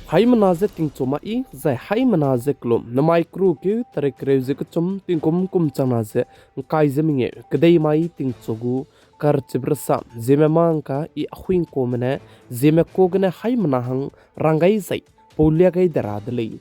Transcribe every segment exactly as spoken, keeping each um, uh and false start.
Haimena ze tingchu mai, zai haimena ze kelum. Namai kru keu tarik kereu ze kechum tingkum kum changna ze ngkai ze mengeu, kedei mai tingchu gu karchibe rasam, Zeme mangka i ahuingkume ne, Zeme ku gene haimena hang rang gai zai, pau lia gai de ra de lei.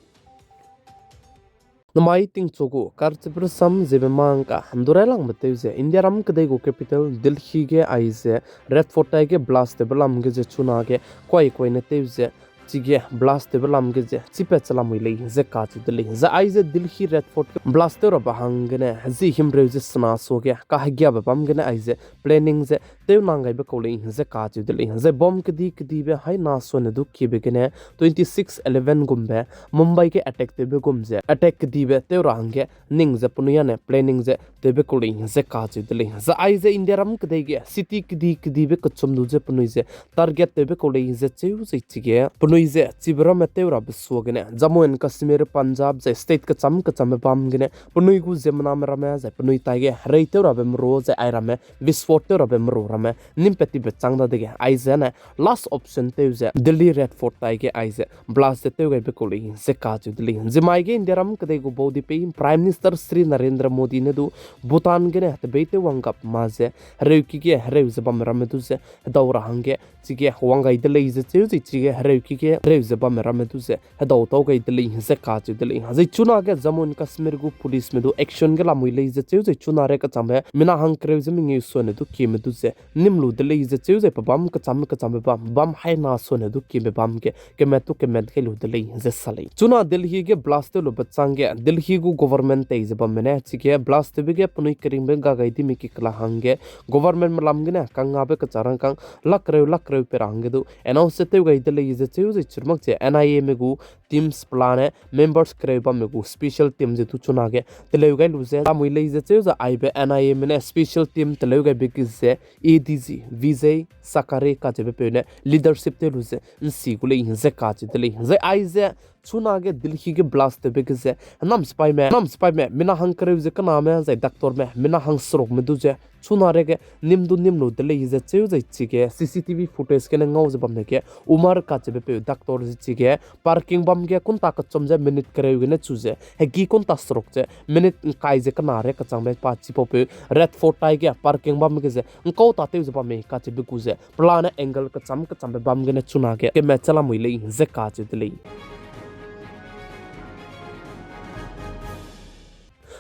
Namai tingchu gu karchibe rasam Zeme mangka ndurai langbe tew ze, India ram kedei gu capital Delhi ge aize, Red Fort tai ge blast tewbe lam ge ze chuna ge, kuai kuai ne tew ze, chige blast tewbe lam ge ze, chipat che lamui lei ze kacheu de lei. Zai aize Delhi Red Fort ge blast tew rabe hanggene, zi himreu ze sena suage, kahegiabe bam gene aize, planning ze, tew nang gaibe kau lei ze kacheu de lei. Zai bomb kedi kedibe haina sone du kiebe gene, twenty six eleven gumbe, Mumbai ge attack tewbe gum ze, attack kedibe tew ra hangge, ning ze penui ane planning ze tewbe kau lei ze kacheu de lei. Zai aize India ram kedei ge city kedi kedibe kechum du ze penui ze target tewbe kau lei ze cheu zai chige, penui ze chibe ramme tew rabe suagene, Jammu and Kashmir, Punjab zai state kecham kechambe bam gene, penui gu ziemmename ramme zai penui taige herei tew rabe meru zai ai ramme, visport tew rabe meru ramme, nimpat tibe chang dadege, aize ne last option tew ze, Delhi Red Fort taige aize, blast ze tew gaibe kau lei ze kacheu de lei. Zimai ge India ram kedei gu baudipei Prime Minister Shri Narendra Modi ne du Bhutan gene tebei tew wanggap ma ze, hereuki ge hereu ze bamme ramme du ze, hedau ra hangge, chige wang gai de lei ze cheu zai chige hereuki ge hereu ze bamme ramme du ze, hedau tau gai de lei ze kacheu de lei. Zai chunage Jammu and Kashmir gu policeme du action ge lamui lei ze cheu zai chuna re kechangbe, mina hang kereu ze mengeu sone du kieme du ze, nim lu de lei ze cheu zai pe bam kecham kechambe bam, bam haina sone du kieme bam ge, kemat tu kemat gai lu de lei ze sa lei. Chuna Delhi ge blast tew lube changge, Delhi gu government tei ze bamme ne, chige blast tewbe ge penui keringbe ga gai dime ki kela hangge, governmentme lam gene kangngabe kechang rangkâng, lak kereu lak kereu pe ra hangge du, announce ze tew gai de lei ze cheu zai chirumak che N I Ame gu teams pelane members kereu bamme gu special team ze tu chunage teleu gai lu ze lamui lei ze cheu zai aibe N I Ame ne special team teleu gaibe ge ze A D G Vijay Sakare kacheube peu ne leadership tew lu ze nsi gu lei ze kacheu de lei. Zai aize chunage Delhi ge blast tewbe ge ze, nam sipaime, nam sipaime, mina hang kereu ze kename, zai doctorme, mina hang serukme du ze, chuna rege, nim du nim lu de lei ze cheu zai chige, C C T V footage gene ngau ze bamme ge, Umar kacheube peu doctor ze chige, parking bam ge kunta kechum ze minute kereu gene chu ze, hegi kunta seruk ze, minute ngkai ze kena re kechangbe pa chipaupeu, Red Fort tai ge parking bam ge ze, ngkau ta tew ze bamme kacheube gu ze, pelane angle kecham kechambe bam gene chunage, kemat che lamui lei ze kacheu de lei.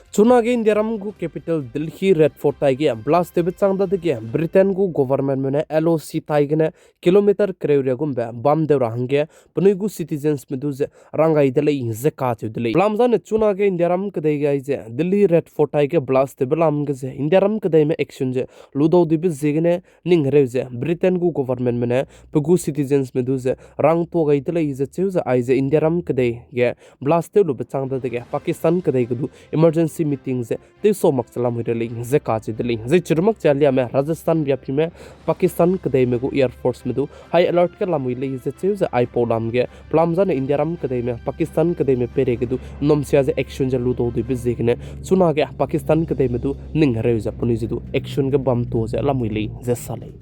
Chunage India ram gu capital Delhi Red Fort tai ge blast tewbe chang dadege Britain gu governmentme ne L O C tai gene kilometer kereu ria gumbe bam deu ra hangge penui gu citizensme du ze rang gai de lei ze kacheu de lei. Lamzane chunage India ram kedei gai ze Delhi Red Fort tai ge blast tewbe lam ge ze India ram kedeime action ze ludau dibe ziegene ning hereu ze Britain gu governmentme ne pe gu citizensme du ze rangtua gai de lei ze cheu ze aize India ram kedei ge blast tew lube chang dadege Pakistan kedei ge du emergency meeting ze tewsau mak che lamui re lei ze kacheu de lei. Zai chirumak che aliame Rajasthan biapime Pakistan kedeime gu Air Forceme du high alert ge lamui lei ze cheu ze aipau lam ge pelamzane India ram kedeime Pakistan kedeime peireige du nnumsia ze action ze ludau dibe ziegene chunage Pakistan kedeime du ning hereu ze penui ze du action ge bam tuâ ze lamui lei ze sa lei.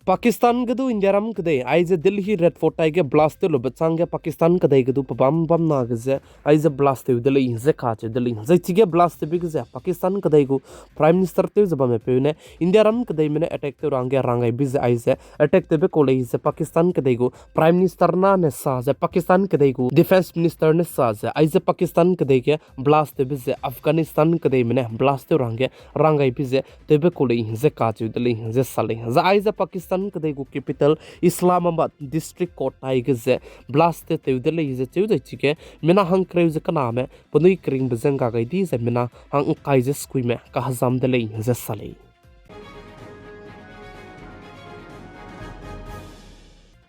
Pakistan ge du India ram kedei aize Delhi Red Fort tai ge blast tew lube changge Pakistan kedei ge du pebâm bâm na ge ze aize blast tew de lei ze kacheu de lei. Zai chige blast tewbe ge ze Pakistan kedei gu Prime Minister tew ze bamme peu ne India ram kedeime ne attack tew ra hangge rang gaibe ze aize attack tewbe kau lei ze Pakistan kedei gu Prime Minister na ne sa ze Pakistan kedei gu Defence Minister ne sa ze aize Pakistan kedei ge blast tewbe ze Afghanistan kedeime ne blast tew ra hangge rang gaibe ze tewbe kau lei ze kacheu de lei ze sa lei. Zai aize Pakistan kedei gu capital Islamabad District Court tai ge ze blast tew tew de lei ze cheu zai chige mina hang kereu ze kename penui keringbe ze ngga gai di zai mina hang ngkai ze sekuime kahezam de lei ze sa lei.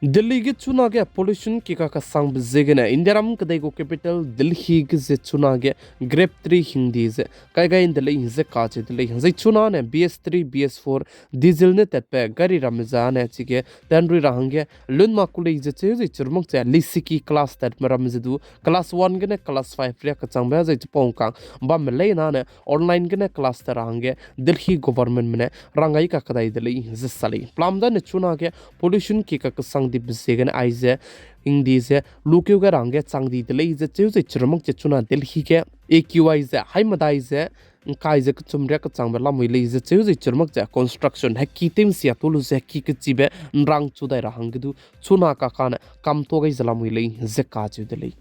Delhi ge chunage pollution kika kasangbe ziegene Indiaram kedei gu capital Delhi ge ze chunage grape tree hingdi ze kai gai nde lei ze kacheu de lei. Zai chunane B S three, B S four diesel ne tatbe gari ramme zane chige tanrui ra hangge lun ma ku lei ze cheu zai chirumak ze lisiki class tatme ramme ze du class one gene class five riak kachangbe zai chipau ngkang bamme lei nane online gene class tat ra hangge Delhi governmentme ne ranggai kakadai de lei ze sa lei. Pelam zane chunage pollution kika kasangdibe ziegene aize hingdi ze lukeu gai ra hangge changdi de lei ze cheu zai chirumak ze chuna Delhi ge A Q I ze haimedai ze ngkai ze kechum riak kachangbe lamui lei ze cheu zai chirumak ze construction heki tew nsia tu lu ze heki kechibe nrang chu dai ra hangge du chuna kakane kam tuâ gai ze lamui lei ze kacheu de lei.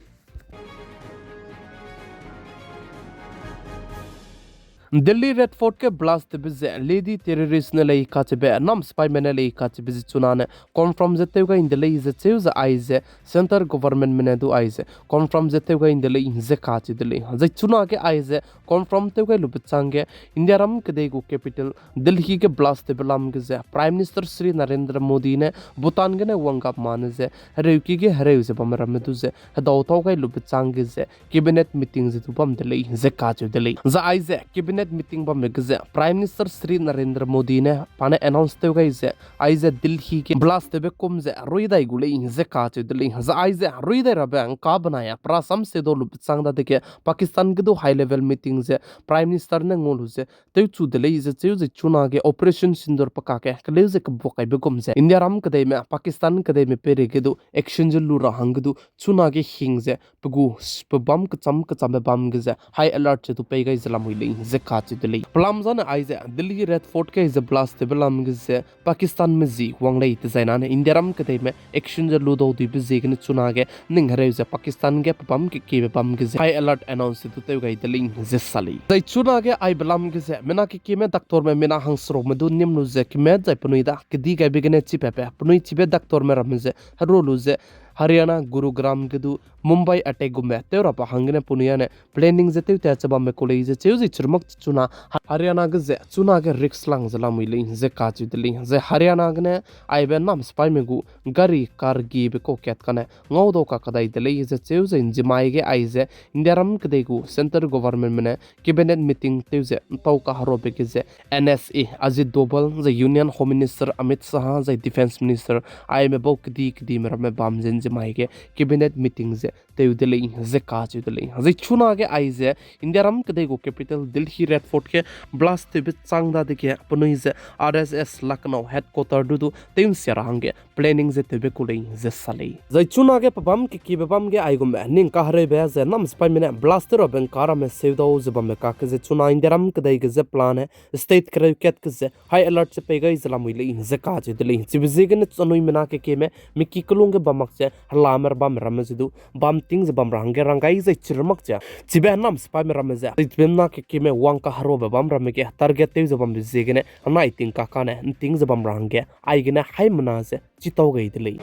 Delhi Red Fort ge blast tewbe ze lady terrorist ne lei kacheube, nam sipaime ne lei kacheube ze chunane confirm ze tew gai nde lei ze cheu ze aize centre governmentme ne du aize confirm ze tew gai nde lei ze kacheu de lei. Zai chunage aize confirm tew gai lube changge Indiaram kedei gu capital Delhi ge blast tewbe lam ge ze Prime Minister Shri Narendra Modi ne Bhutan gene wanggap mane ze hereuki ge hereu ze bamme ramme du ze hedau tau gai lube changge ze cabinet meeting ze du bam de lei ze kacheu de lei. Zai aize cabinet meeting bamme ge ze Prime Minister Shri Narendra Modi ne pa ne announce tew gai ze aize Delhi ge blast tewbe kum ze ruidai gu lei ze kacheu de lei. Zai aize ruidai rabe ngka benai a perasam se dau lube chang dadege Pakistan ge du high level meeting ze Prime Minister ne ngau lu ze tewchu de lei ze cheu ze chunage Operation Sindoor pe kakge keleu ze kebuak kaibe gum ze Indiaram kedeime Pakistan kedeime peireige du action ze lu ra hangge du chunage hing ze pe gu pebâm kecham kechambe bam ge ze high alert ze du pei gai ze lamui lei ze kacheu de lei. Pelam zane aize Delhi Red Fort ge ze blast tewbe lam ge ze Pakistanme zi wang lei dezainane Indiaram kedeime action ze lu dau duibe ziegene chunage ning hereu ze Pakistan ge pebâm kekiebe bam ge ze high alert announce ze du tew gai de lei ze sa lei. Zai chunage aibe lam ge ze mina kekieme doctorme mina hangserukme du nim lu ze kemet zai penui da kedi gaibe gene chipape penui chibe doctorme ramme ze heru lu ze Haryana Gurugram ge du Mumbai attack gume tew rabe hanggene penui ane planning ze tewtat che bamme ku lei ze cheu ze chirumak chuna Haryana ge ze chunage risk lang ze lamui lei ze kacheu de lei. Zai Haryana gene aibe nam sipaime gu gari car gibe kau kat kane ngau dau kakadai de lei ze cheu ze nzimai ge aize Indiaram kedei gu centre governmentme ne cabinet meeting tew ze ntau kaherobe ge ze N S A Ajit Doval zai Union Home Minister Amit Shah zai Defence Minister aime bau kedi kedime ramme bam ze nzimai ge cabinet meeting ze tew de lei ze kacheu de lei. Zai chunage aize Indiaram kedei gu capital Delhi Red Fort ge blast tewbe chang dadege penui ze R S S Lucknow headquarter du du tew nsia ra hangge planning ze tewbe ku lei ze sa lei. Zai chunage pebâm kekiebe bam ge aigumme ning kahereube ze nam sipaime ne blast tew rabe ngka ramme seudau ze bambe kakge ze chuna Indiaram kedei ge ze pelane state kereu kat ge ze high alert ze pei gai ze lamui lei ze kacheu de lei. Chibe ziegene chanui mina kekieme miki kelung ge bam mak ze helame bamme ramme ze du bam ting ze bam ra hangge ranggai zai chirumak ze chibe nam sipaime ramme ze chibe mina kekieme wang kaherobe bam ramme ge target tew ze bambe ziegene anai ting kakane nting ze bam ra hangge aigene haimena ze chitau gai de lei.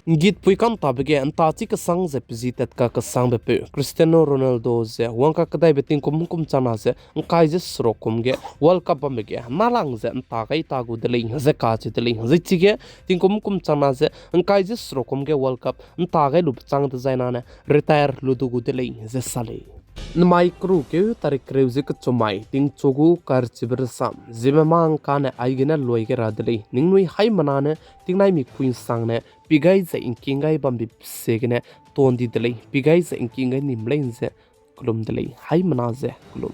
Ngitpui kantabe ge nta chi kesang ze pezi tat kakesangbe peu Cristiano Ronaldo ze wang kakadaibe tingkum kum chana ze ngkai ze seruk kum ge World Cup bambe ge nalang ze nta gai ta gu de lei ze kacheu de lei. Zai chige tingkum kum chana ze ngkai ze seruk kum ge World Cup nta gai lube chang dezainane retire lu du gu de lei ze sa lei. Namai keru keu tarik kereu ze kechumai tingchu gu karchibe resam ziemme mâ ngkane aigene luai gai ra de lei. Ningnui haimena ne tingnaimik pui nsangne pi gai zai ngking gai bambe ziegene tundi de lei. Pi gai zai ngking gai nim lei ze kelum de lei. Haimena ze kelum.